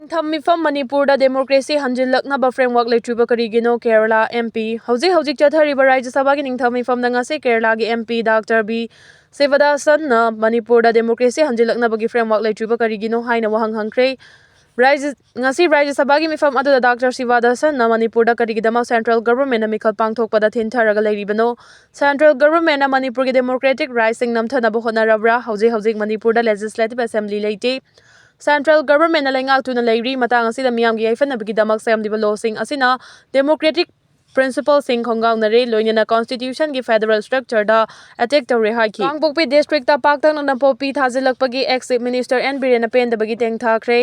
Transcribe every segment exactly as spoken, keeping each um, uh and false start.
ꯅꯤꯡꯊꯝ ꯃꯤꯐꯝ: ꯃꯅꯤꯄꯨꯔꯗ democracy ꯍꯟꯖꯤꯜꯂꯛꯅꯕ framework ꯂꯩꯇ꯭ꯔꯤꯕ ꯀꯔꯤꯒꯤꯅꯣ? Kerala M P꯫ ꯍꯧꯖꯤꯛ ꯍꯧꯖꯤꯛ ꯆꯠꯊꯔꯤꯕ ꯔꯥꯖ꯭ꯌ ꯁꯚꯥꯒꯤ ꯅꯤꯡꯊꯝ ꯃꯤꯐꯝꯗ ꯉꯁꯤ ꯀꯦꯔꯂꯥꯒꯤ M P Doctor V ꯁꯤꯕꯗꯥꯁꯟꯅ ꯃꯅꯤꯄꯨꯔꯗ democracy ꯍꯟꯖꯤꯜꯂꯛꯅꯕꯒꯤ framework ꯂꯩꯇ꯭ꯔꯤꯕ ꯀꯔꯤꯒꯤꯅꯣ ꯍꯥꯏꯅ ꯋꯥꯍꯪ ꯍꯪꯈ꯭ꯔꯦ꯫ ꯔꯥꯖ꯭ꯌ-, ꯉꯁꯤ ꯔꯥꯖ꯭ꯌ ꯁꯚꯥꯒꯤ ꯃꯤꯐꯝ ꯑꯗꯨꯗ Doctor ꯁꯤꯕꯗꯥꯁꯟꯅ ꯃꯅꯤꯄꯨꯔꯗ ꯀꯔꯤꯒꯤꯗꯃꯛ central government ꯅ ꯃꯤꯈꯜ ꯄꯥꯡꯊꯣꯛꯄꯗ ꯊꯤꯟꯊꯔꯒ ꯂꯩꯔꯤꯕꯅꯣ? Central government ꯅ ꯃꯅꯤꯄꯨꯔꯒꯤ democratic rights ꯁꯤꯡ ꯅꯝꯊꯅꯕ ꯍꯣꯠꯅꯔꯕ꯭ꯔꯥ? ꯍꯧꯖꯤꯛ ꯍꯧꯖꯤꯛ ꯃꯅꯤꯄꯨꯔꯗ legislative assembly ꯂꯩꯇꯦ꯫ Central government ꯅ ꯂꯩꯉꯥꯛꯇꯨꯅ ꯂꯩꯔꯤ꯫ ꯃꯇꯥꯡ ꯑꯁꯤꯗ ꯃꯤꯌꯥꯝꯒꯤ ꯌꯥꯏꯐꯅꯕꯒꯤꯗꯃꯛ ꯁꯦꯝꯂꯤꯕ law ꯁꯤꯡ ꯑꯁꯤꯅ democratic principle ꯁꯤꯡ ꯈꯣꯡꯒꯥꯎꯅꯔꯦ, ꯂꯣꯏꯅꯅ constitution ꯒꯤ federal structure ꯗ attack ꯇꯧꯔꯦ ꯍꯥꯏꯈꯤ꯫ ꯀꯥꯡꯄꯣꯛꯄꯤ district ꯇ ꯄꯥꯛꯇꯛꯅꯅ poppy ꯊꯥꯖꯤꯜꯂꯛꯄꯒꯤ ex Chief Minister N ꯕꯤꯔꯦꯟꯅ ꯄꯦꯟꯗꯕꯒꯤ ꯇꯦꯡꯊꯈ꯭ꯔꯦ꯫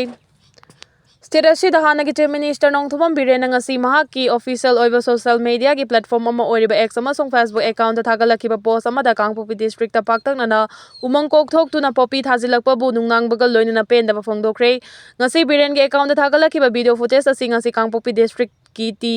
State ꯑꯁꯤꯗ ꯍꯥꯟꯅꯒꯤ Chief Minister ꯅꯣꯡꯊꯣꯝꯕꯝ ꯕꯤꯔꯦꯟꯅ ꯉꯁꯤ ꯃꯍꯥꯛꯀꯤ official ꯑꯣꯏꯕ social media ꯒꯤ platform ꯑꯃ ꯑꯣꯏꯔꯤꯕ X ꯑꯃꯁꯨꯡ Facebook account ꯇ ꯊꯥꯒꯠꯂꯛꯈꯤꯕ post ꯑꯃꯗ ꯀꯥꯡꯄꯣꯛꯄꯤ district ꯇ ꯄꯥꯛꯇꯛꯅꯅ ꯎꯃꯪ ꯀꯣꯛꯊꯣꯛꯇꯨꯅ poppy ꯊꯥꯖꯤꯜꯂꯛꯄꯕꯨ ꯅꯨꯡꯅꯥꯡꯕꯒ ꯂꯣꯏꯅꯅ ꯄꯦꯟꯗꯕ ꯐꯣꯡꯗꯣꯛꯈ꯭ꯔꯦ꯫ ꯉꯁꯤ ꯕꯤꯔꯦꯟꯒꯤ account ꯇ ꯊꯥꯒꯠꯂꯛꯈꯤꯕ video footage ꯑꯁꯤ ꯉꯁꯤ ꯀꯥꯡꯄꯣꯛꯄꯤ district ꯀꯤ ꯇꯤ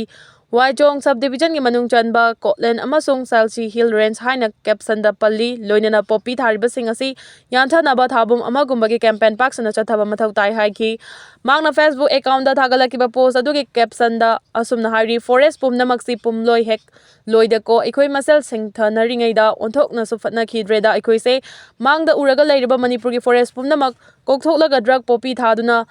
ꯋꯥꯏꯆꯣꯡ subdivision ꯒꯤ ꯃꯅꯨꯡ ꯆꯟꯕ ꯀꯣꯠꯂꯦꯟ ꯑꯃꯁꯨꯡ ꯁꯥꯜꯁꯤ Hill Range ꯍꯥꯏꯅ caption ꯗ ꯄꯜꯂꯤ꯫ ꯂꯣꯏꯅꯅ poppy ꯊꯥꯔꯤꯕꯁꯤꯡ ꯑꯁꯤ ꯌꯥꯟꯊꯅꯕ ꯊꯥꯕꯨꯝ ꯑꯃꯒꯨꯝꯕꯒꯤ campaign ꯄꯥꯛ ꯁꯟꯅ ꯆꯠꯊꯕ ꯃꯊꯧ ꯇꯥꯏ ꯍꯥꯏꯈꯤ꯫ ꯃꯍꯥꯛꯅ Facebook account ꯗ ꯊꯥꯒꯠꯂꯛꯈꯤꯕ post ꯑꯗꯨꯒꯤ caption ꯗ ꯑꯁꯨꯝꯅ ꯍꯥꯏꯔꯤ, "Forest ꯄꯨꯝꯅꯃꯛꯁꯤ ꯄꯨꯝꯂꯣꯏ ꯍꯦꯛ ꯂꯣꯏꯗꯀꯣ, ꯑꯩꯈꯣꯏ ꯃꯁꯦꯜ ꯁꯤꯡꯊꯅꯔꯤꯉꯩꯗ ꯑꯣꯟꯊꯣꯛꯅꯁꯨ ꯐꯠꯅꯈꯤꯗ꯭ꯔꯦꯗ꯫ ꯑꯩꯈꯣꯏꯁꯦ ꯃꯥꯡꯗ ꯎꯔꯒ ꯂꯩꯔꯤꯕ ꯃꯅꯤꯄꯨꯔꯒꯤ forest ꯄꯨꯝꯅꯃꯛ ꯀꯣꯛꯊꯣꯛꯂꯒ drug poppy ꯊꯥꯗꯨꯅ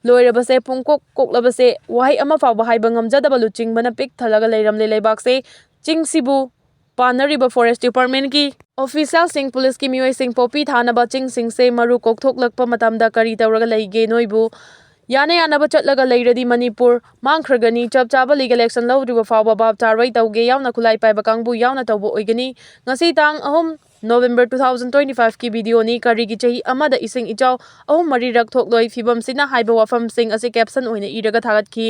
ꯂꯣꯏꯔꯕꯁꯦ, ꯄꯨꯡꯀꯣꯛ ꯀꯣꯛꯂꯕꯁꯦ, ꯋꯥꯍꯩ ꯑꯃ ꯐꯥꯎꯕ ꯍꯥꯏꯕ ꯉꯝꯖꯗꯕ ꯂꯨꯆꯤꯡꯕꯅ ꯄꯤꯛ ꯊꯜꯂꯒ ꯂꯩꯔꯝꯂꯦ ꯂꯩꯕꯥꯛꯁꯦ꯫ ꯆꯤꯡꯁꯤꯕꯨ ꯄꯥꯟꯅꯔꯤꯕ forest department ꯀꯤ official ꯁꯤꯡ, police ꯀꯤ ꯃꯤꯑꯣꯏꯁꯤꯡ poppy ꯊꯥꯅꯕ ꯆꯤꯡꯁꯤꯡꯁꯦ ꯃꯔꯨ ꯀꯣꯛꯊꯣꯛꯂꯛꯄ ꯃꯇꯝꯗ ꯀꯔꯤ ꯇꯧꯔꯒ ꯂꯩꯒꯦ ꯅꯣꯏꯕꯨ? ꯌꯥꯅ ꯌꯥꯅꯕ ꯆꯠꯂꯒ ꯂꯩꯔꯗꯤ ꯃꯅꯤꯄꯨꯔ ꯃꯥꯡꯈ꯭ꯔꯒꯅꯤ꯫ ꯆꯞ ꯆꯥꯕ legal action ꯂꯧꯗ꯭ꯔꯤꯕ ꯐꯥꯎꯕ ꯚꯥꯞ ꯆꯥꯔꯣꯏ꯫ ꯇꯧꯒꯦ ꯌꯥꯎꯅ ꯈꯨꯠꯂꯥꯏ ꯄꯥꯏꯕ ꯀꯥꯡꯕꯨ ꯌꯥꯎꯅ ꯇꯧꯕ ꯑꯣꯏꯒꯅꯤ"꯫ ꯉꯁꯤ ꯇꯥꯡ ꯑꯍꯨꯝ November two thousand twenty-five ꯀꯤ video ꯅꯤ꯫ ꯀꯔꯤꯒꯤ ꯆꯍꯤ ꯑꯃꯗ ꯏꯁꯤꯡ ꯏꯆꯥꯎ ꯑꯍꯨꯝ ꯃꯔꯤꯔꯛ ꯊꯣꯛꯂꯣꯏ? ꯐꯤꯕꯝꯁꯤꯅ ꯍꯥꯏꯕ ꯋꯥꯐꯝꯁꯤꯡ ꯑꯁꯤ caption ꯑꯣꯏꯅ ꯏꯔꯒ ꯊꯥꯒꯠꯈꯤ꯫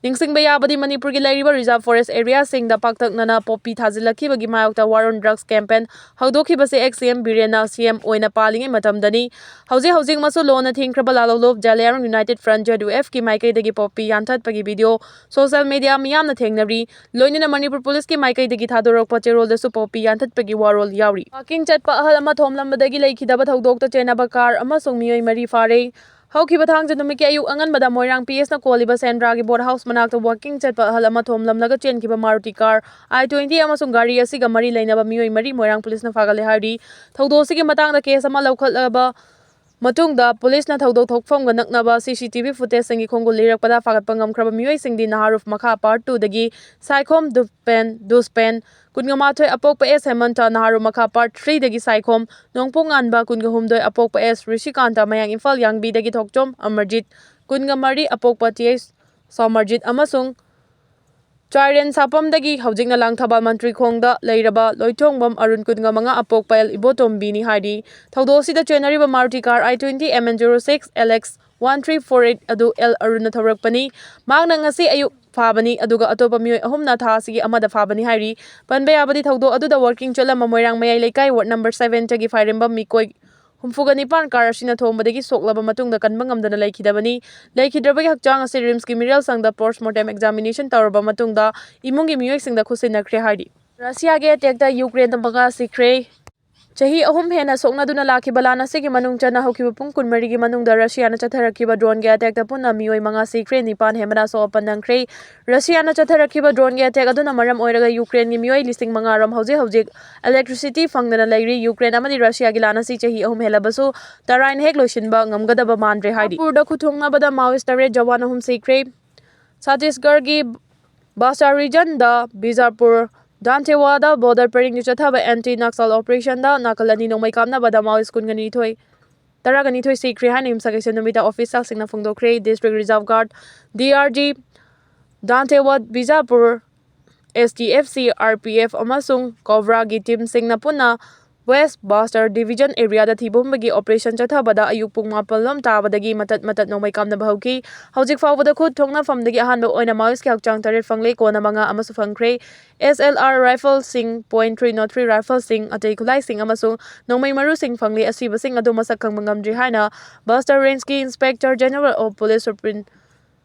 ꯅꯤꯡꯁꯤꯡꯕ ꯌꯥꯕꯗꯤ, ꯃꯅꯤꯄꯨꯔꯒꯤ ꯂꯩꯔꯤꯕ reserve forest area ꯁꯤꯡꯗ ꯄꯥꯛꯇꯛꯅꯅ poppy ꯊꯥꯖꯤꯜꯂꯛꯈꯤꯕꯒꯤ ꯃꯥꯌꯣꯛꯇ war on drugs campaign ꯍꯧꯗꯣꯛꯈꯤꯕꯁꯦ ex C M ꯕꯤꯔꯦꯟꯅ C M ꯑꯣꯏꯅ ꯄꯥꯜꯂꯤꯉꯩ ꯃꯇꯝꯗꯅꯤ꯫ ꯍꯧꯖꯤꯛ ꯍꯧꯖꯤꯛꯃꯛꯁꯨ ꯂꯣꯟꯅ ꯊꯤꯡꯈ꯭ꯔꯕ ꯂꯥꯂꯣꯡꯂꯨꯞ ꯖꯥꯂꯤꯌꯥꯡꯔꯣꯡ United Front, Z U F ꯀꯤ ꯃꯥꯏꯀꯩꯗꯒꯤ poppy ꯌꯥꯟꯊꯠꯄꯒꯤ video social media ꯃꯤꯌꯥꯝꯅ ꯊꯦꯡꯅꯔꯤ꯫ ꯂꯣꯏꯅꯅ ꯃꯅꯤꯄꯨꯔ police ꯀꯤ ꯃꯥꯏꯀꯩꯗꯒꯤ ꯊꯥꯗꯣꯔꯛꯄ ꯆꯦꯔꯣꯜꯗꯁꯨ poppy ꯌꯥꯟꯊꯠꯄꯒꯤ ꯋꯥꯔꯣꯜ ꯌꯥꯎꯔꯤ꯫ Walking ꯆꯠꯄ ꯑꯍꯜ ꯑꯃ ꯊꯣꯝꯂꯝꯕꯗꯒꯤ ꯂꯩꯈꯤꯗꯕ ꯊꯧꯗꯣꯛꯇ ꯆꯦꯟꯅꯕ car ꯑꯃꯁꯨꯡ ꯃꯤꯑꯣꯏ ꯃꯔꯤ ꯐꯥꯔꯦ꯫ ꯍꯧꯈꯤꯕ ꯊꯥꯡꯖ ꯅꯨꯃꯤꯠꯀꯤ ꯑꯌꯨꯛ ꯑꯉꯟꯕꯗ ꯃꯣꯏꯔꯥꯡ ꯄꯤ ꯑꯦꯁꯅ ꯀꯣꯜꯂꯤꯕ ꯁꯦꯟꯗ꯭ꯔꯥꯒꯤ ꯕꯣꯠ ꯍꯥꯎꯁ ꯃꯅꯥꯛꯇ ꯋꯥꯀꯤꯡ ꯆꯠꯄ ꯑꯍꯜ ꯑꯃ ꯊꯣꯝꯂꯝꯂꯒ ꯆꯦꯟꯈꯤꯕ ꯃꯥꯔꯨꯇꯤ ꯀꯥꯔ ꯑꯥꯏ ꯇ꯭ꯋꯦꯟꯇꯤ ꯑꯃꯁꯨꯡ ꯒꯥꯔꯤ ꯑꯁꯤꯒ ꯃꯔꯤ ꯂꯩꯅꯕ ꯃꯤꯑꯣꯏ ꯃꯔꯤ ꯃꯣꯏꯔꯥꯡ ꯄꯨꯂꯤꯁꯅ ꯐꯥꯒꯠꯂꯦ ꯍꯥꯏꯔꯤ꯫ ꯊꯧꯗꯣꯛ ꯑꯁꯤꯒꯤ ꯃꯇꯥꯡꯗ ꯀꯦꯁ ꯑꯃ ꯂꯧꯈꯠꯂꯕ ꯃꯇꯨꯡꯗ ꯄꯨꯂꯤꯁꯅ ꯊꯧꯗꯣꯛ ꯊꯣꯛꯐꯝꯒ ꯅꯛꯅꯕ ꯁꯤ ꯁꯤ ꯇꯤ ꯚꯤ ꯐꯨꯇꯦꯖꯁꯤꯡꯒꯤ ꯈꯣꯡꯒꯨꯜ ꯂꯤꯔꯛꯄꯗ ꯐꯥꯒꯠꯄ ꯉꯝꯈ꯭ꯔꯕ ꯃꯤꯑꯣꯏꯁꯤꯡꯗꯤ ꯅꯍꯥꯔꯨꯐ ꯃꯈꯥ ꯄꯥꯔꯠ ꯇꯨꯗꯒꯤ ꯁꯥꯏꯈꯣꯝ ꯗꯨꯄꯦꯟ ꯗꯨꯁꯄꯦꯟ, ꯀꯨꯟꯒ ꯃꯥꯊꯣꯏ ꯑꯄꯣꯛꯄ ꯑꯦꯁ ꯍꯦꯃꯟꯇ ꯅꯍꯥꯔꯨꯐ ꯃꯈꯥ ꯄꯥꯔꯠ ꯊ꯭ꯔꯤꯗꯒꯤ ꯁꯥꯏꯈꯣꯝ ꯅꯣꯡꯄꯣꯛ ꯉꯥꯟꯕ, ꯀꯨꯟꯒ ꯍꯨꯝꯗꯣꯏ ꯑꯄꯣꯛꯄ ꯑꯦꯁ ꯔꯤꯁꯤꯀꯥꯟꯇ ꯃꯌꯥꯡ ꯏꯝꯐꯥꯜ ꯌꯥꯡꯕꯤꯗꯒꯤ ꯊꯣꯛꯆꯣꯝ ꯑꯃꯔꯖꯤꯠ, ꯀꯨꯟꯒ ꯃꯔꯤ ꯑꯄꯣꯛꯄ ꯇꯤ ꯑꯩꯆ ꯁꯣꯃꯔꯖꯤꯠ ꯑꯃꯁꯨꯡ ꯆꯥꯏꯔꯦꯟ ꯁꯥꯄꯝꯗꯒꯤ ꯍꯧꯖꯤꯛꯅ ꯂꯥꯡꯊꯕꯥꯜ ꯃꯟꯇ꯭ꯔꯤ ꯈꯣꯡꯗ ꯂꯩꯔꯕ ꯂꯣꯏꯊꯣꯡꯕꯝ ꯑꯔꯨꯟ, ꯀꯨꯟꯒ ꯃꯉꯥ ꯑꯄꯣꯛꯄ ꯑꯦꯜ ꯏꯕꯣꯇꯣꯝꯕꯤꯅꯤ ꯍꯥꯏꯔꯤ꯫ ꯊꯧꯗꯣꯛ ꯑꯁꯤꯗ ꯆꯦꯟꯅꯔꯤꯕ Maruti car I twenty M N zero six L X one three four eight ꯑꯗꯨ ꯑꯦꯜ ꯑꯔꯨꯟꯅ ꯊꯧꯔꯛꯄꯅꯤ꯫ ꯃꯍꯥꯛꯅ ꯉꯁꯤ ꯑꯌꯨꯛ ꯐꯥꯕꯅꯤ, ꯑꯗꯨꯒ ꯑꯇꯣꯞꯄ ꯃꯤꯑꯣꯏ ꯑꯍꯨꯝꯅ ꯊꯥ ꯑꯁꯤꯒꯤ ꯑꯃꯗ ꯐꯥꯕꯅꯤ ꯍꯥꯏꯔꯤ꯫ ꯄꯟꯕ ꯌꯥꯕꯗꯤ, ꯊꯧꯗꯣꯛ ꯑꯗꯨꯗ ꯋꯥꯀꯤꯡ ꯆꯠꯂꯝꯕ ꯃꯣꯏꯔꯥꯡ ꯃꯌꯥꯏ ꯂꯩꯀꯥꯏ ꯋꯥꯔꯗ ꯅꯝꯕꯔ ꯁꯚꯦꯟꯇꯒꯤ ꯐꯥꯏꯔꯦꯝꯕꯝ ꯃꯤꯀꯣꯏ ꯍꯨꯝꯐꯨꯒ ꯅꯤꯄꯥꯟ ꯀꯥꯔ ꯑꯁꯤꯅ ꯊꯣꯝꯕꯗꯒꯤ ꯁꯣꯛꯂꯕ ꯃꯇꯨꯡꯗ ꯀꯟꯕ ꯉꯝꯗꯅ ꯂꯩꯈꯤꯗꯕꯅꯤ꯫ ꯂꯩꯈꯤꯗ꯭ꯔꯕꯒꯤ ꯍꯛꯆꯥꯡ ꯑꯁꯤ ꯔꯤꯝꯁꯀꯤ ꯃꯤꯔꯦꯜ ꯁꯪꯗ ꯄꯣꯁꯃꯣꯔꯇꯦꯝ ꯑꯦꯛꯖꯥꯃꯤꯅꯦꯁꯟ ꯇꯧꯔꯕ ꯃꯇꯨꯡꯗ ꯏꯃꯨꯡꯒꯤ ꯃꯤꯑꯣꯏꯁꯤꯡꯗ ꯈꯨꯠꯁꯤꯟꯅꯈ꯭ꯔꯦ ꯍꯥꯏꯔꯤ꯫ ꯔꯁꯤꯌꯥꯒꯤ ꯑꯦꯇꯦꯛꯇ ꯌꯨꯀ꯭ꯔꯦꯟꯗ ꯃꯉꯥ ꯁꯤꯈ꯭ꯔꯦ꯫ ꯆꯍꯤ ꯑꯍꯨꯝ ꯍꯦꯟꯅ ꯁꯣꯛꯅꯗꯨꯅ ꯂꯥꯛꯈꯤꯕ ꯂꯥꯟ ꯑꯁꯤꯒꯤ ꯃꯅꯨꯡ ꯆꯟꯅ ꯍꯧꯈꯤꯕ ꯄꯨꯡ ꯀꯨꯟꯃꯔꯤꯒꯤ ꯃꯅꯨꯡꯗ ꯔꯁꯤꯌꯥꯅ ꯆꯠꯊꯔꯛꯈꯤꯕ ꯗ꯭ꯔꯣꯟꯒꯤ ꯑꯦꯇꯦꯛꯇ ꯄꯨꯟꯅ ꯃꯤꯑꯣꯏ ꯃꯉꯥ ꯁꯤꯈ꯭ꯔꯦ, ꯅꯤꯄꯥꯟ ꯍꯦꯟꯕꯅ ꯑꯁꯣꯛ ꯑꯄꯟ ꯅꯪꯈ꯭ꯔꯦ꯫ ꯔꯁꯤꯌꯥꯅ ꯆꯠꯊꯔꯛꯈꯤꯕ ꯗ꯭ꯔꯣꯟꯒꯤ ꯑꯦꯇꯦꯛ ꯑꯗꯨꯅ ꯃꯔꯝ ꯑꯣꯏꯔꯒ ꯌꯨꯀ꯭ꯔꯦꯟꯒꯤ ꯃꯤꯑꯣꯏ ꯂꯤꯁꯤꯡ ꯃꯉꯥ ꯔꯣꯝ ꯍꯧꯖꯤꯛ ꯍꯧꯖꯤꯛ ꯏꯂꯦꯛꯇ꯭ꯔꯤꯁꯤꯇꯤ ꯐꯪꯗꯅ ꯂꯩꯔꯤ꯫ ꯌꯨꯀ꯭ꯔꯦꯟ ꯑꯃꯗꯤ ꯔꯁꯤꯌꯥꯒꯤ ꯂꯥꯟ ꯑꯁꯤ ꯆꯍꯤ ꯑꯍꯨꯝ ꯍꯦꯜꯂꯕꯁꯨ ꯇꯔꯥꯏꯅ ꯍꯦꯛ ꯂꯣꯏꯁꯤꯟꯕ ꯉꯝꯒꯗꯕ ꯃꯥꯟꯗ꯭ꯔꯦ ꯍꯥꯏꯔꯤ꯫ ꯃꯅꯤꯄꯨꯔꯗ ꯈꯨꯠꯊꯣꯡꯅꯕꯗ ꯃꯥꯑꯣꯏꯁ ꯇꯔꯦꯠ ꯖꯋꯥꯟ ꯑꯍꯨꯝ ꯁꯤꯈ꯭ꯔꯦ꯫ ꯁꯠꯇꯤꯁꯒꯔꯒꯤ ꯕꯥꯁꯇꯥꯔ ꯔꯤꯖꯟꯗ ꯕꯤꯖꯥꯄꯨꯔ ꯗꯥꯟꯇꯦꯋꯥꯗ ꯕꯣꯔꯗꯔ ꯄꯔꯤꯡꯗ ꯆꯠꯊꯕ ꯑꯦꯟꯇꯤ ꯅꯛꯁꯜ ꯑꯣꯄꯔꯦꯁꯟꯗ ꯅꯥꯀꯜ ꯑꯅꯤ ꯅꯣꯡꯃꯩ ꯀꯥꯞꯅꯕꯗ ꯃꯥꯑꯣꯏꯁ ꯀꯨꯟꯒ ꯅꯤꯊꯣꯏ, ꯇꯔꯥꯒ ꯅꯤꯊꯣꯏ ꯁꯤꯈ꯭ꯔꯦ ꯍꯥꯏꯅ ꯌꯨꯝꯁꯀꯩꯁ ꯅꯨꯃꯤꯠꯇ ꯑꯣꯐꯤꯁꯤꯌꯦꯜꯁꯤꯡꯅ ꯐꯣꯡꯗꯣꯛꯈ꯭ꯔꯦ꯫ District reserve guard, D R G, Dantewada Bijapur, S T F C, R P F ꯑꯃꯁꯨꯡ ꯀꯣꯕ꯭ꯔꯥꯒꯤ ꯇꯤꯝꯁꯤꯡꯅ ꯄꯨꯟꯅ ꯋꯦꯁ ꯕꯥꯁꯇꯔ ꯗꯤꯚꯤꯖꯟ ꯑꯦꯔꯤꯌꯥꯗ ꯊꯤꯕ ꯍꯨꯝꯕꯒꯤ ꯑꯣꯄꯔꯦꯁꯟ ꯆꯠꯊꯕꯗ ꯑꯌꯨꯛ ꯄꯨꯡ ꯃꯥꯄꯜ ꯂꯣꯝ ꯇꯥꯕꯗꯒꯤ ꯃꯇꯠ ꯃꯇꯠ ꯅꯣꯡꯃꯩ ꯀꯥꯞꯅꯕ ꯍꯧꯈꯤ꯫ ꯍꯧꯖꯤꯛ ꯐꯥꯎꯕꯗ ꯈꯨꯠ ꯊꯣꯛꯅꯐꯝꯗꯒꯤ ꯑꯍꯥꯟꯕ ꯑꯣꯏꯅ ꯃꯥꯑꯣꯏꯁꯀꯤ ꯍꯛꯆꯥꯡ ꯇꯔꯦꯠ ꯐꯪꯂꯦ, ꯀꯣꯟꯅ ꯃꯉꯥ ꯑꯃꯁꯨ ꯐꯪꯈ꯭ꯔꯦ꯫ ꯑꯦꯁ ꯑꯦꯜ ꯑꯥꯔ ꯔꯥꯏꯐꯜꯁꯤꯡ, ꯄꯣꯏꯟ ꯊ꯭ꯔꯤ ꯅꯣꯠ ꯊ꯭ꯔꯤ ꯔꯥꯏꯐꯜꯁꯤꯡ, ꯑꯇꯩ ꯈꯨꯠꯂꯥꯏꯁꯤꯡ ꯑꯃꯁꯨꯡ ꯅꯣꯡꯃꯩ ꯃꯔꯨꯁꯤꯡ ꯐꯪꯂꯦ꯫ ꯑꯁꯤꯕꯁꯤꯡ ꯑꯗꯨ ꯃꯁꯛ ꯈꯪꯕ ꯉꯝꯗ꯭ꯔꯤ ꯍꯥꯏꯅ Bastar ꯔꯦꯟꯖꯀꯤ inspector general of police ꯁꯨꯄ꯭ꯔꯤꯟ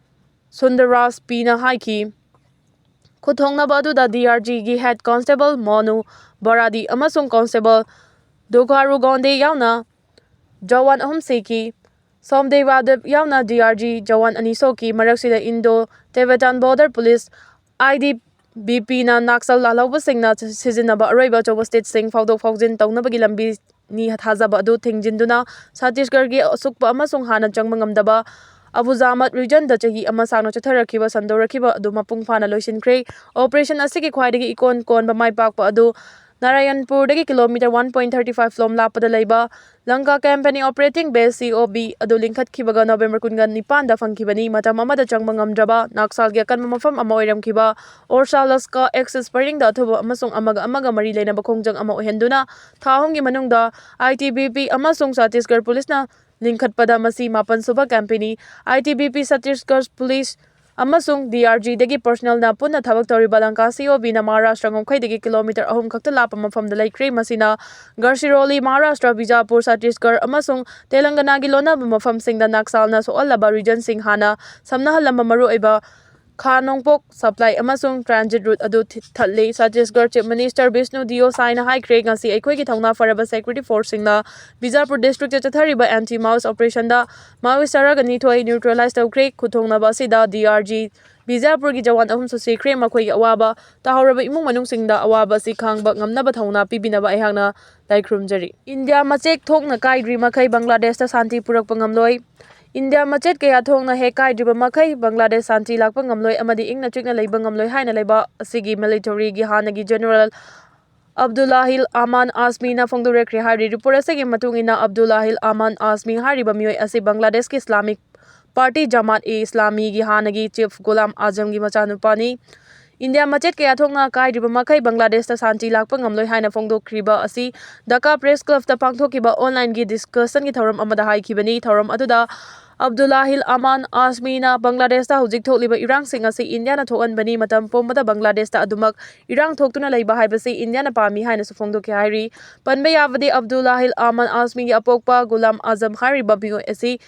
ꯁꯨꯟꯗꯔꯔꯥꯖ ꯄꯤꯅ ꯍꯥꯏꯈꯤ꯫ ꯈꯨꯠꯊꯣꯡꯅꯕ ꯑꯗꯨꯗ ꯗꯤ ꯑꯥꯔ ꯖꯤꯒꯤ ꯍꯦꯗ ꯀꯣꯟꯁꯇꯦꯕꯜ ꯃꯣꯅꯨ ꯕꯔꯥꯗꯤ ꯑꯃꯁꯨꯡ ꯀꯣꯟꯁꯇꯦꯕꯜ ꯗꯨꯒꯥꯔꯨ ꯒꯣꯟꯗꯦ ꯌꯥꯎꯅ ꯖꯋꯥꯟ ꯑꯍꯨꯝ ꯁꯤꯈꯤ꯫ ꯁꯣꯝꯗꯦꯕ ꯗꯦꯕ ꯌꯥꯎꯅ D R G ꯖꯋꯥꯟ ꯑꯅꯤ ꯁꯣꯛꯈꯤ꯫ ꯃꯔꯛꯁꯤꯗ Indo Tibetan Border Police, I T B P ꯅ ꯅꯥꯛꯁꯜ ꯂꯥꯜꯍꯧꯕꯁꯤꯡꯅ ꯁꯤꯖꯤꯟꯅꯕ ꯑꯔꯣꯏꯕ ꯑꯆꯧꯕ stage ꯁꯤꯡ ꯐꯥꯎꯗꯣꯛ ꯐꯥꯎꯖꯤꯟ ꯇꯧꯅꯕꯒꯤ ꯂꯝꯕꯤ ꯅꯤ ꯊꯥꯖꯕ ꯑꯗꯨ ꯊꯤꯡꯖꯤꯟꯗꯨꯅ ꯁꯠꯇꯤꯁꯒꯔꯒꯤ ꯑꯁꯨꯛꯄ ꯑꯃꯁꯨꯡ ꯍꯥꯟꯅ ꯆꯪꯕ ꯉꯝꯗꯕ ꯑꯕꯨꯖꯥꯃꯠ region ꯗ ꯆꯍꯤ ꯑꯃ ꯁꯥꯡꯅ ꯆꯠꯊꯔꯛꯈꯤꯕ ꯁꯟꯗꯣꯔꯛꯈꯤꯕ ꯑꯗꯨ ꯃꯄꯨꯡ ꯐꯥꯅ ꯂꯣꯏꯁꯤꯟꯈ꯭ꯔꯦ꯫ Operation ꯑꯁꯤꯒꯤ ꯈ꯭ꯋꯥꯏꯗꯒꯤ ꯏꯀꯣꯟ ꯀꯣꯟꯕ ꯃꯥꯏ ꯄꯥꯛꯄ ꯑꯗꯨ ꯅꯥꯔꯥꯌꯟꯄꯨꯔꯗꯒꯤ kilometre one point thirty five ꯂꯣꯝ ꯂꯥꯞꯄꯗ ꯂꯩꯕ Lanka Company Operating Base, C O B, ꯑꯗꯨ ꯂꯤꯡꯈꯠꯈꯤꯕꯒ November ꯀꯨꯟꯒ ꯅꯤꯄꯥꯟꯗ ꯐꯪꯈꯤꯕꯅꯤ꯫ ꯃꯇꯝ ꯑꯃꯗ ꯆꯪꯕ ꯉꯝꯗ꯭ꯔꯕ ꯅꯥꯛꯁꯥꯜꯒꯤ ꯑꯀꯟꯕ ꯃꯐꯝ ꯑꯃ ꯑꯣꯏꯔꯝꯈꯤꯕ ꯑꯣꯔꯁꯥ ꯂꯁꯀꯥ axis ꯄꯔꯤꯡꯗ ꯑꯊꯨꯕ ꯑꯃꯁꯨꯡ ꯑꯃꯒ ꯑꯃꯒ ꯃꯔꯤ ꯂꯩꯅꯕ ꯈꯣꯡꯖꯪ ꯑꯃ ꯑꯣꯏꯍꯟꯗꯨꯅ ꯊꯥ ꯑꯍꯨꯝꯒꯤ ꯃꯅꯨꯡꯗ I T B P ꯑꯃꯁꯨꯡ ꯁꯠꯇꯤꯁꯒꯔ ꯄꯨꯂꯤꯁꯅ ꯂꯤꯡꯈꯠꯄꯗ ꯃꯁꯤ ꯃꯥꯄꯟ ꯁꯨꯕ campaign ꯅꯤ꯫ I T B P, Chhattisgarh police ꯑꯃꯁꯨꯡ D R G ꯗꯒꯤ personnel ꯅ ꯄꯨꯟꯅ ꯊꯕꯛ ꯇꯧꯔꯤꯕ ꯂꯪꯀꯥ C O B ꯅ ꯃꯍꯥꯔꯥꯁꯇ꯭ꯔ ꯉꯝꯈꯩꯗꯒꯤ kilometre ꯑꯍꯨꯝ ꯈꯛꯇ ꯂꯥꯞꯄ ꯃꯐꯝꯗ ꯂꯩꯈ꯭ꯔꯦ꯫ ꯃꯁꯤꯅ ꯒꯔꯁꯤꯔꯣꯂꯤ, ꯃꯍꯥꯔꯥꯁꯇ꯭ꯔ, ꯕꯤꯖꯥꯄꯨꯔ, ꯁꯠꯇꯤꯁꯒꯔ ꯑꯃꯁꯨꯡ ꯇꯦꯂꯪꯒꯅꯥꯒꯤ ꯂꯣꯟꯅꯕ ꯃꯐꯝꯁꯤꯡꯗ ꯅꯥꯛꯁꯥꯜꯅ ꯁꯣꯛꯍꯜꯂꯕ region ꯁꯤꯡ ꯍꯥꯟꯅ ꯁꯝꯅꯍꯜꯂꯝꯕ ꯃꯔꯨꯑꯣꯏꯕ ꯈꯥ ꯅꯣꯡꯄꯣꯛ supply ꯑꯃꯁꯨꯡ transit route ꯑꯗꯨ ꯊꯤ-, ꯊꯠꯂꯤ꯫ ꯁꯠꯇꯤꯁꯒꯔ Chief Minister ꯕꯤꯁꯅꯨ ꯗꯤꯑꯣ ꯁꯥꯏꯅ ꯍꯥꯏꯈ꯭ꯔꯦ, "ꯉꯁꯤ ꯑꯩꯈꯣꯏꯒꯤ ꯊꯧꯅꯥ ꯐꯔꯕ security force ꯁꯤꯡꯅ ꯕꯤꯖꯥꯄꯨꯔ district ꯇ ꯆꯠꯊꯔꯤꯕ anti Maoist operation ꯗ Maoist ꯆꯥꯔꯥꯒ ꯅꯤꯊꯣꯏ neutralize ꯇꯧꯈ꯭ꯔꯦ꯫ ꯈꯨꯊꯣꯡꯅꯕ ꯑꯁꯤꯗ D R G ꯕꯤꯖꯥꯄꯨꯔꯒꯤ ꯖꯋꯥꯟ ꯑꯍꯨꯝꯁꯨ ꯁꯤꯈ꯭ꯔꯦ꯫ ꯃꯈꯣꯏꯒꯤ ꯑꯋꯥꯕ ꯇꯥꯍꯧꯔꯕ ꯏꯃꯨꯡ ꯃꯅꯨꯡꯁꯤꯡꯗ ꯑꯋꯥꯕ ꯑꯁꯤ ꯈꯥꯡꯕ ꯉꯝꯅꯕ ꯊꯧꯅꯥ ꯄꯤꯕꯤꯅꯕ ꯑꯩꯍꯥꯛꯅ ꯂꯥꯏ ꯈꯨꯔꯨꯝꯖꯔꯤ"꯫ ꯏꯟꯗꯤꯌꯥ ꯃꯆꯦꯠ ꯊꯣꯛꯅ ꯀꯥꯏꯗ꯭ꯔꯤ ꯃꯈꯩ ꯕꯪꯒ꯭ꯂꯥꯗꯦꯁꯇ ꯁꯥꯟꯇꯤ ꯄꯨꯔꯛꯄ ꯉꯝꯂꯣꯏ꯫ ꯏꯟꯗꯤꯌꯥ ꯃꯆꯦꯠ ꯀꯌꯥ ꯊꯣꯛꯅ ꯍꯦꯛ ꯀꯥꯏꯗ꯭ꯔꯤꯕ ꯃꯈꯩ ꯕꯪꯒ꯭ꯂꯥꯗꯦꯁ ꯁꯥꯟꯇꯤ ꯂꯥꯛꯄ ꯉꯝꯂꯣꯏ ꯑꯃꯗꯤ ꯏꯪꯅ ꯆꯤꯛꯅ ꯂꯩꯕ ꯉꯝꯂꯣꯏ ꯍꯥꯏꯅ ꯂꯩꯕꯥꯛ ꯑꯁꯤꯒꯤ military ꯒꯤ ꯍꯥꯟꯅꯒꯤ General ꯑꯕꯗꯨꯜꯂꯥꯍꯤꯜ ꯑꯃꯥꯟ ꯑꯥꯁꯃꯤꯅ ꯐꯣꯡꯗꯣꯔꯛꯈ꯭ꯔꯦ ꯍꯥꯏꯔꯤ꯫ Report ꯑꯁꯤꯒꯤ ꯃꯇꯨꯡ ꯏꯟꯅ, ꯑꯕꯗꯨꯜꯂꯥꯍꯤꯜ ꯑꯃꯥꯟ ꯑꯥꯁꯃꯤ ꯍꯥꯏꯔꯤꯕ ꯃꯤꯑꯣꯏ ꯑꯁꯤ ꯕꯪꯒ꯭ꯂꯥꯗꯦꯁꯀꯤ Islamic Party Jamaat-e-Islami ꯒꯤ ꯍꯥꯟꯅꯒꯤ chief ꯒꯨꯂꯥꯝ ꯑꯖꯝꯒꯤ ꯃꯆꯥꯅꯨꯄꯥꯅꯤ꯫ ꯏꯟꯗꯤꯌꯥ ꯃꯆꯦꯠ ꯀꯌꯥ ꯊꯣꯛꯅ ꯀꯥꯏꯗ꯭ꯔꯤꯕ ꯃꯈꯩ ꯕꯪꯒ꯭ꯂꯥꯗꯦꯁꯇ ꯁꯥꯟꯇꯤ ꯂꯥꯛꯄ ꯉꯝꯂꯣꯏ ꯍꯥꯏꯅ ꯐꯣꯡꯗꯣꯛꯈ꯭ꯔꯤꯕ ꯑꯁꯤ ꯙꯥꯀꯥ Press Club ꯇ ꯄꯥꯡꯊꯣꯛꯈꯤꯕ online ꯒꯤ discussion ꯒꯤ ꯊꯧꯔꯝ ꯑꯃꯗ ꯍꯥꯏꯈꯤꯕꯅꯤ꯫ ꯊꯧꯔꯝ ꯑꯗꯨꯗ ꯑꯕꯗꯨꯜꯂꯥꯍꯤꯜ ꯑꯃꯥꯟ ꯑꯥꯁꯃꯤꯅ ꯕꯪꯒ꯭ꯂꯥꯗꯦꯁꯇ ꯍꯧꯖꯤꯛ ꯊꯣꯛꯂꯤꯕ ꯏꯔꯥꯡꯁꯤꯡ ꯑꯁꯤ ꯏꯟꯗꯤꯌꯥꯅ ꯊꯣꯛꯍꯟꯕꯅꯤ, ꯃꯇꯝ ꯄꯨꯝꯕꯗ ꯕꯪꯒ꯭ꯂꯥꯗꯦꯁꯇ ꯑꯗꯨꯃꯛ ꯏꯔꯥꯡ ꯊꯣꯛꯇꯨꯅ ꯂꯩꯕ ꯍꯥꯏꯕꯁꯤ ꯏꯟꯗꯤꯌꯥꯅ ꯄꯥꯝꯃꯤ ꯍꯥꯏꯅꯁꯨ ꯐꯣꯡꯗꯣꯛꯈꯤ ꯍꯥꯏꯔꯤ꯫ ꯄꯟꯕ ꯌꯥꯕꯗꯤ, ꯑꯕꯗꯨꯜꯂꯥꯍꯤꯜ ꯑꯃꯥꯟ ꯑꯥꯁꯃꯤꯒꯤ ꯑꯄꯣꯛꯄ ꯒꯨꯂꯥꯝ ꯑꯖꯝ ꯍꯥꯏꯔꯤꯕ ꯃꯤꯑꯣꯏ ꯑꯁꯤ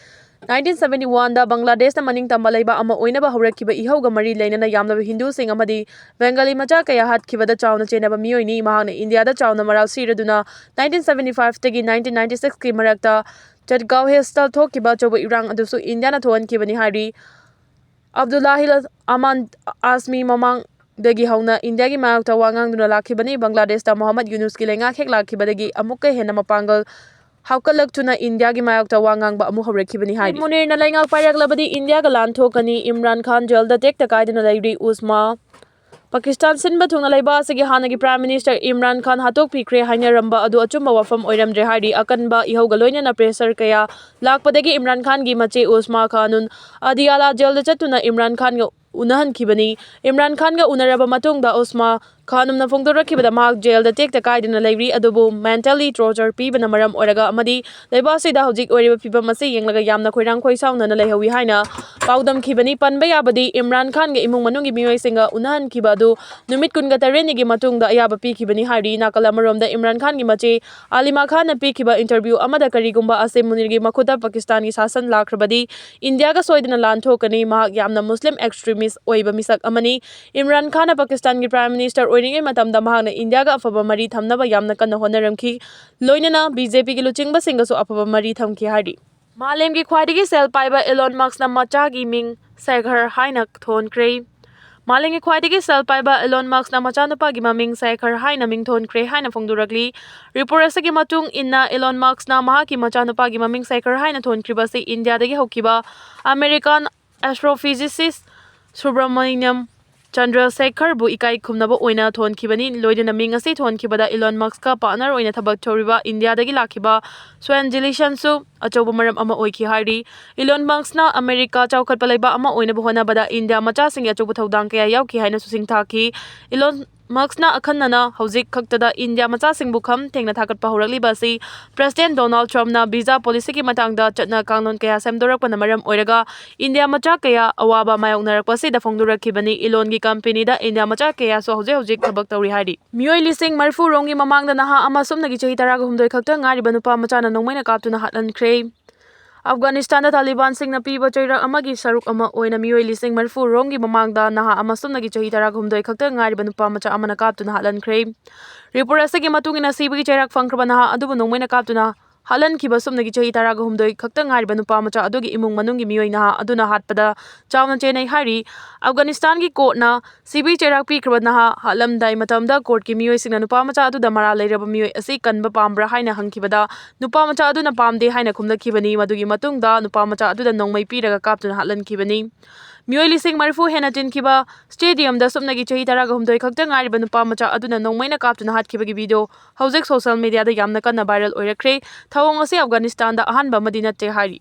nineteen seventy one ꯗ ꯕꯪꯒ꯭ꯂꯥꯗꯦꯁꯇ ꯃꯅꯤꯡ ꯇꯝꯕ ꯂꯩꯕꯥꯛ ꯑꯃ ꯑꯣꯏꯅꯕ ꯍꯧꯔꯛꯈꯤꯕ ꯏꯍꯧꯒ ꯃꯔꯤ ꯂꯩꯅꯅ ꯌꯥꯝꯂꯕ ꯍꯤꯟꯗꯨꯁꯤꯡ ꯑꯃꯗꯤ ꯕꯦꯡꯒꯥꯂꯤ ꯃꯆꯥ ꯀꯌꯥ ꯍꯥꯠꯈꯤꯕꯗ ꯆꯥꯎꯅ ꯆꯦꯟꯅꯕ ꯃꯤꯑꯣꯏꯅꯤ꯫ ꯃꯍꯥꯛꯅ ꯏꯟꯗꯤꯌꯥꯗ ꯆꯥꯎꯅ ꯃꯔꯥꯜ ꯁꯤꯔꯗꯨꯅ nineteen seventy five ꯇꯒꯤ nineteen ninety six ꯀꯤ ꯃꯔꯛꯇ ꯆꯠꯒꯥꯎ ꯍꯤꯜꯁꯇ ꯊꯣꯛꯈꯤꯕ ꯑꯆꯧꯕ ꯏꯔꯥꯡ ꯑꯗꯨꯁꯨ ꯏꯟꯗꯤꯌꯥꯅ ꯊꯣꯛꯍꯟꯈꯤꯕꯅꯤ ꯍꯥꯏꯔꯤ꯫ ꯑꯕꯗꯨꯜꯂꯥꯍꯤꯜ ꯑꯃꯥꯟ ꯑꯁꯃꯤ ꯃꯃꯥꯡꯗꯒꯤ ꯍꯧꯅ ꯏꯟꯗꯤꯌꯥꯒꯤ ꯃꯥꯌꯣꯛꯇ ꯋꯥ ꯉꯥꯡꯗꯨꯅ ꯂꯥꯛꯈꯤꯕꯅꯤ꯫ ꯕꯪꯒ꯭ꯂꯥꯗꯦꯁꯇ ꯃꯣꯍꯝꯃꯗ ꯌꯨꯅꯨꯁꯀꯤ ꯂꯩꯉꯥꯛ ꯍꯦꯛ ꯂꯥꯛꯈꯤꯕꯗꯒꯤ ꯑꯃꯨꯛꯀ ꯍꯦꯟꯅ ꯃꯄꯥꯡꯒꯜ ꯍꯥꯞꯀꯠꯂꯛꯇꯨꯅ ꯏꯟꯗꯤꯌꯥꯒꯤ ꯃꯥꯌꯣꯛꯇ ꯋꯥ ꯉꯥꯡꯕ ꯑꯃꯨꯛ ꯍꯧꯔꯛꯈꯤꯕꯅꯤ ꯍꯥꯏꯔꯤ꯫ ꯃꯨꯅꯤꯔꯅ ꯂꯩꯉꯥꯛ ꯄꯥꯏꯔꯛꯂꯕꯗꯤ ꯏꯟꯗꯤꯌꯥꯒ ꯂꯥꯟ ꯊꯣꯛꯀꯅꯤ, ꯏꯝꯔꯥꯟ ꯈꯥꯟ ꯖꯦꯜꯗ ꯇꯦꯛꯇ ꯀꯥꯏꯗꯅ ꯂꯩꯔꯤ꯫ ꯎꯁꯃꯥ ꯄꯥꯀꯤꯁꯇꯥꯟ ꯁꯤꯟꯕ ꯊꯨꯡꯅ ꯂꯩꯕꯥꯛ ꯑꯁꯤꯒꯤ ꯍꯥꯟꯅꯒꯤ Prime Minister ꯏꯝꯔꯥꯟ ꯈꯥꯟ ꯍꯥꯠꯇꯣꯛꯄꯤꯈ꯭ꯔꯦ ꯍꯥꯏꯅꯔꯝꯕ ꯑꯗꯨ ꯑꯆꯨꯝꯕ ꯋꯥꯐꯝ ꯑꯣꯏꯔꯝꯗ꯭ꯔꯦ ꯍꯥꯏꯔꯤ꯫ ꯑꯀꯟꯕ ꯏꯍꯧꯒ ꯂꯣꯏꯅꯅ pressure ꯀꯌꯥ ꯂꯥꯛꯄꯗꯒꯤ ꯏꯝꯔꯥꯟ ꯈꯥꯟꯒꯤ ꯃꯆꯦ ꯎꯁꯃꯥ ꯈꯥꯅꯨꯟ ꯑꯗꯤꯌꯥꯂꯥ ꯖꯦꯜꯗ ꯆꯠꯇꯨꯅ ꯏꯝꯔꯥꯟ ꯈꯥꯟꯒ ꯎꯅꯍꯟꯈꯤꯕꯅꯤ꯫ ꯏꯝꯔꯥꯟ ꯈꯥꯟꯒ ꯎꯅꯔꯕ ꯃꯇꯨꯡꯗ ꯎꯁꯃꯥ ꯈꯥꯅꯨꯝꯅ ꯐꯣꯡꯗꯣꯔꯛꯈꯤꯕꯗ ꯃꯍꯥꯛ ꯖꯦꯜꯗ ꯇꯦꯛꯇ ꯀꯥꯏꯗꯅ ꯂꯩꯔꯤ, ꯑꯗꯨꯕꯨ mentally torture ꯄꯤꯕꯅ ꯃꯔꯝ ꯑꯣꯏꯔꯒ ꯑꯃꯗꯤ ꯂꯩꯕꯥꯛ ꯑꯁꯤꯗ ꯍꯧꯖꯤꯛ ꯑꯣꯏꯔꯤꯕ ꯐꯤꯕꯝ ꯑꯁꯤ ꯌꯦꯡꯂꯒ ꯌꯥꯝꯅ ꯈꯣꯏꯔꯥꯡ ꯈꯣꯏꯁꯥꯎꯅꯅ ꯂꯩꯍꯧꯏ ꯍꯥꯏꯅ ꯄꯥꯎꯗꯝꯈꯤꯕꯅꯤ꯫ ꯄꯟꯕ ꯌꯥꯕꯗꯤ ꯏꯝꯔꯥꯟ ꯈꯥꯟꯒ ꯏꯃꯨꯡ ꯃꯅꯨꯡꯒꯤ ꯃꯤꯑꯣꯏꯁꯤꯡꯒ ꯎꯅꯍꯟꯈꯤꯕ ꯑꯗꯨ ꯅꯨꯃꯤꯠ ꯀꯨꯟꯒ ꯇꯔꯦꯠꯅꯤꯒꯤ ꯃꯇꯨꯡꯗ ꯑꯌꯥꯕ ꯄꯤꯈꯤꯕꯅꯤ ꯍꯥꯏꯔꯤ꯫ ꯅꯥꯀꯜ ꯑꯃꯔꯣꯝꯗ ꯏꯝꯔꯥꯟ ꯈꯥꯟꯒꯤ ꯃꯆꯦ ꯑꯥꯂꯤꯃꯥ ꯈꯥꯟꯅ ꯄꯤꯈꯤꯕ interview ꯑꯃꯗ ꯀꯔꯤꯒꯨꯝꯕ ꯑꯁꯤꯝ ꯃꯨꯅꯤꯔꯒꯤ ꯃꯈꯨꯠꯇ ꯄꯥꯀꯤꯁꯇꯥꯟꯒꯤ ꯁꯥꯁꯟ ꯂꯥꯛꯈ꯭ꯔꯕꯗꯤ ꯏꯟꯗꯤꯌꯥꯒ ꯁꯣꯏꯗꯅ ꯂꯥꯟ ꯊꯣꯛꯀꯅꯤ꯫ ꯃꯍꯥꯛ ꯌꯥꯝꯅ Muslim extremist ꯑꯣꯏꯕ ꯃꯤꯁꯛ ꯑꯃꯅꯤ꯫ ꯏꯝꯔꯥꯟ ꯈꯥꯟꯅ ꯄꯥꯀꯤꯁꯇꯥꯟꯒꯤ Prime Minister ꯑꯣꯏꯔꯤꯉꯩ ꯃꯇꯝꯗ ꯃꯍꯥꯛꯅ ꯏꯟꯗꯤꯌꯥꯒ ꯑꯐꯕ ꯃꯔꯤ ꯊꯝꯅꯕ ꯌꯥꯝꯅ ꯀꯟꯅ ꯍꯣꯠꯅꯔꯝꯈꯤ, ꯂꯣꯏꯅꯅ BJPꯒꯤ ꯂꯨꯆꯤꯡꯕꯁꯤꯡꯒꯁꯨ ꯑꯐꯕ ꯃꯔꯤ ꯊꯝꯈꯤ ꯍꯥꯏꯔꯤ꯫ ꯃꯥꯂꯦꯝꯒꯤ ꯈ꯭ꯋꯥꯏꯗꯒꯤ ꯁꯦꯜ ꯄꯥꯏꯕ Elon Muskꯅ ꯃꯆꯥꯒꯤ ꯃꯤꯡ ꯁꯦꯈꯔ ꯍꯥꯏꯅ ꯊꯣꯟꯈ꯭ꯔꯦ꯫ ꯃꯥꯂꯦꯝꯒꯤ ꯈ꯭ꯋꯥꯏꯗꯒꯤ ꯁꯦꯜ ꯄꯥꯏꯕ Elon Muskꯅ ꯃꯆꯥꯅꯨꯄꯥꯒꯤ ꯃꯃꯤꯡ ꯁꯦꯈꯔ ꯍꯥꯏꯅ ꯃꯤꯡꯊꯣꯟꯈ꯭ꯔꯦ ꯍꯥꯏꯅ ꯐꯣꯡꯗꯣꯔꯛꯂꯤ꯫ Report ꯑꯁꯤꯒꯤ ꯃꯇꯨꯡ ꯏꯟꯅ, Elon Muskꯅ ꯃꯍꯥꯛꯀꯤ ꯃꯆꯥꯅꯨꯄꯥꯒꯤ ꯃꯃꯤꯡ ꯁꯦꯈꯔ ꯍꯥꯏꯅ ꯊꯣꯟꯈ꯭ꯔꯤꯕ ꯑꯁꯤ ꯏꯟꯗꯤꯌꯥꯗꯒꯤ ꯍꯧꯈꯤꯕ American astrophysicist ꯁꯨꯕ꯭ꯔꯃꯅꯤꯌꯝ ꯆꯟꯗ꯭ꯔꯁꯦꯈꯔꯕꯨ ꯏꯀꯥꯏ ꯈꯨꯝꯅꯕ ꯑꯣꯏꯅ ꯊꯣꯟꯈꯤꯕꯅꯤ꯫ ꯂꯣꯏꯅꯅ ꯃꯤꯡ ꯑꯁꯤ ꯊꯣꯟꯈꯤꯕꯗ Elon Muskꯀ partner ꯑꯣꯏꯅ ꯊꯕꯛ ꯇꯧꯔꯤꯕ ꯏꯟꯗꯤꯌꯥꯗꯒꯤ ꯂꯥꯛꯈꯤꯕ Swan Jillison ꯁꯨ ꯑꯆꯧꯕ ꯃꯔꯝ ꯑꯃ ꯑꯣꯏꯈꯤ ꯍꯥꯏꯔꯤ꯫ Elon Muskꯅ America ꯆꯥꯎꯈꯠꯄ ꯂꯩꯕꯥꯛ ꯑꯃ ꯑꯣꯏꯅꯕ ꯍꯣꯠꯅꯕꯗ ꯏꯟꯗꯤꯌꯥ ꯃꯆꯥꯁꯤꯡꯒꯤ ꯑꯆꯧꯕ ꯊꯧꯗꯥꯡ ꯀꯌꯥ ꯌꯥꯎꯈꯤ ꯍꯥꯏꯅꯁꯨ ꯁꯤꯡꯊꯥꯈꯤ꯫ Elon Muskꯅ ꯑꯈꯟꯅꯅ ꯍꯧꯖꯤꯛ ꯈꯛꯇꯗ ꯏꯟꯗꯤꯌꯥ ꯃꯆꯥꯁꯤꯡꯕꯨ ꯈꯝ ꯊꯦꯡꯅ ꯊꯥꯒꯠꯄ ꯍꯧꯔꯛꯂꯤꯕ ꯑꯁꯤ President Donald Trumpꯅ visa policyꯒꯤ ꯃꯇꯥꯡꯗ ꯆꯠꯅ ꯀꯥꯡꯂꯣꯟ ꯀꯌꯥ ꯁꯦꯝꯗꯣꯔꯛꯄꯅ ꯃꯔꯝ ꯑꯣꯏꯔꯒ ꯏꯟꯗꯤꯌꯥ ꯃꯆꯥ ꯀꯌꯥ ꯑꯋꯥꯕ ꯃꯥꯌꯣꯛꯅꯔꯛꯄ ꯑꯁꯤꯗ ꯐꯣꯡꯗꯣꯔꯛꯈꯤꯕꯅꯤ꯫ Elonꯒꯤ companyꯗ ꯏꯟꯗꯤꯌꯥ ꯃꯆꯥ ꯀꯌꯥꯁꯨ ꯍꯧꯖꯤꯛ ꯍꯧꯖꯤꯛ ꯊꯕꯛ ꯇꯧꯔꯤ ꯍꯥꯏꯔꯤ꯫ ꯃꯤꯑꯣꯏ ꯂꯤꯁꯤꯡ ꯃꯔꯤꯐꯨ ꯔꯣꯝꯒꯤ ꯃꯃꯥꯡꯗ ꯅꯍꯥ ꯑꯃ ꯁꯨꯞꯅꯒꯤ ꯆꯍꯤ ꯇꯔꯥꯒ ꯍꯨꯝꯗꯣꯏ ꯈꯛꯇ ꯉꯥꯏꯔꯤꯕ ꯅꯨꯄꯥ ꯃꯆꯥꯅ ꯅꯣꯡꯃꯩꯅ ꯀꯥꯞꯇꯨꯅ ꯍꯥꯠꯍꯟꯈ꯭ꯔꯦ꯫ ꯑꯐꯒꯥꯅꯤꯁꯇꯥꯟꯗ ꯇꯥꯂꯤꯕꯥꯟꯁꯤꯡꯅ ꯄꯤꯕ ꯆꯩꯔꯥꯛ ꯑꯃꯒꯤ ꯁꯔꯨꯛ ꯑꯃ ꯑꯣꯏꯅ ꯃꯤꯑꯣꯏ ꯂꯤꯁꯤꯡ ꯃꯔꯤꯐꯨ ꯔꯣꯝꯒꯤ ꯃꯃꯥꯡꯗ ꯅꯍꯥ ꯑꯃ ꯁꯨꯞꯅꯒꯤ ꯆꯍꯤ ꯇꯔꯥꯒ ꯍꯨꯝꯗꯣꯏ ꯈꯛꯇ ꯉꯥꯏꯔꯤꯕ ꯅꯨꯄꯥ ꯃꯆꯥ ꯑꯃꯅ ꯀꯥꯞꯇꯨꯅ ꯍꯥꯠꯍꯟꯈ꯭ꯔꯦ꯫ Report ꯑꯁꯤꯒꯤ ꯃꯇꯨꯡ ꯏꯟꯅ, ꯁꯤꯕꯒꯤ ꯆꯩꯔꯥꯛ ꯐꯪꯈ꯭ꯔꯕ ꯅꯍꯥ ꯑꯗꯨꯕꯨ ꯅꯣꯡꯃꯩꯅ ꯀꯥꯞꯇꯨꯅ ꯍꯥꯠꯍꯟꯈꯤꯕ ꯁꯨꯞꯅꯒꯤ ꯆꯍꯤ ꯇꯔꯥꯒ ꯍꯨꯝꯗꯣꯏ ꯈꯛꯇ ꯉꯥꯏꯔꯤꯕ ꯅꯨꯄꯥ ꯃꯆꯥ ꯑꯗꯨꯒꯤ ꯏꯃꯨꯡ ꯃꯅꯨꯡꯒꯤ ꯃꯤꯑꯣꯏ ꯅꯍꯥ ꯑꯗꯨꯅ ꯍꯥꯠꯄꯗ ꯆꯥꯎꯅ ꯆꯦꯟꯅꯩ ꯍꯥꯏꯔꯤ꯫ ꯑꯐꯒꯥꯅꯤꯁꯇꯥꯟꯒꯤ ꯀꯣꯔꯠꯅ ꯁꯤꯕꯤ ꯆꯩꯔꯥꯛ ꯄꯤꯈ꯭ꯔꯕ ꯅꯍꯥ ꯍꯥꯠꯂꯝꯗꯥꯏ ꯃꯇꯝꯗ ꯀꯣꯔꯠꯀꯤ ꯃꯤꯑꯣꯏꯁꯤꯡꯅ ꯅꯨꯄꯥ ꯃꯆꯥ ꯑꯗꯨꯗ ꯃꯔꯥꯜ ꯂꯩꯔꯕ ꯃꯤꯑꯣꯏ ꯑꯁꯤ ꯀꯟꯕ ꯄꯥꯝꯕ꯭ꯔꯥ ꯍꯥꯏꯅ ꯍꯪꯈꯤꯕꯗ ꯅꯨꯄꯥ ꯃꯆꯥ ꯑꯗꯨꯅ ꯄꯥꯝꯗꯦ ꯍꯥꯏꯅ ꯈꯨꯝꯂꯛꯈꯤꯕꯅꯤ꯫ ꯃꯗꯨꯒꯤ ꯃꯇꯨꯡꯗ ꯅꯨꯄꯥ ꯃꯆꯥ ꯑꯗꯨꯗ ꯅꯣꯡꯃꯩ ꯄꯤꯔꯒ ꯀꯥꯞꯇꯨꯅ ꯍꯥꯠꯍꯟꯈꯤꯕꯅꯤ꯫ ꯃꯤꯑꯣꯏ ꯂꯤꯁꯤꯡ ꯃꯔꯤꯐꯨ ꯍꯦꯟꯅ ꯇꯤꯟꯈꯤꯕ ꯁ꯭ꯇꯦꯗꯤꯌꯝꯗ ꯁꯨꯞꯅꯒꯤ ꯆꯍꯤ ꯇꯔꯥꯒ ꯍꯨꯝꯗꯣꯏ ꯈꯛꯇ ꯉꯥꯏꯔꯤꯕ ꯅꯨꯄꯥ ꯃꯆꯥ ꯑꯗꯨꯅ ꯅꯣꯡꯃꯩꯅ ꯀꯥꯞꯇꯨꯅ ꯍꯥꯠꯈꯤꯕꯒꯤ ꯚꯤꯗꯤꯑꯣ ꯍꯧꯖꯤꯛ ꯁꯣꯁꯤꯌꯦꯜ ꯃꯤꯗꯤꯌꯥꯗ ꯌꯥꯝꯅ ꯀꯟꯅ ꯚꯥꯏꯔꯦꯜ ꯑꯣꯏꯔꯛꯈ꯭ꯔꯦ꯫ ꯊꯧꯑꯣꯡ ꯑꯁꯤ ꯑꯐꯒꯥꯅꯤꯁꯇꯥꯟꯗ ꯑꯍꯥꯟꯕ ꯑꯃꯗꯤ ꯅꯠꯇꯦ ꯍꯥꯏꯔꯤ꯫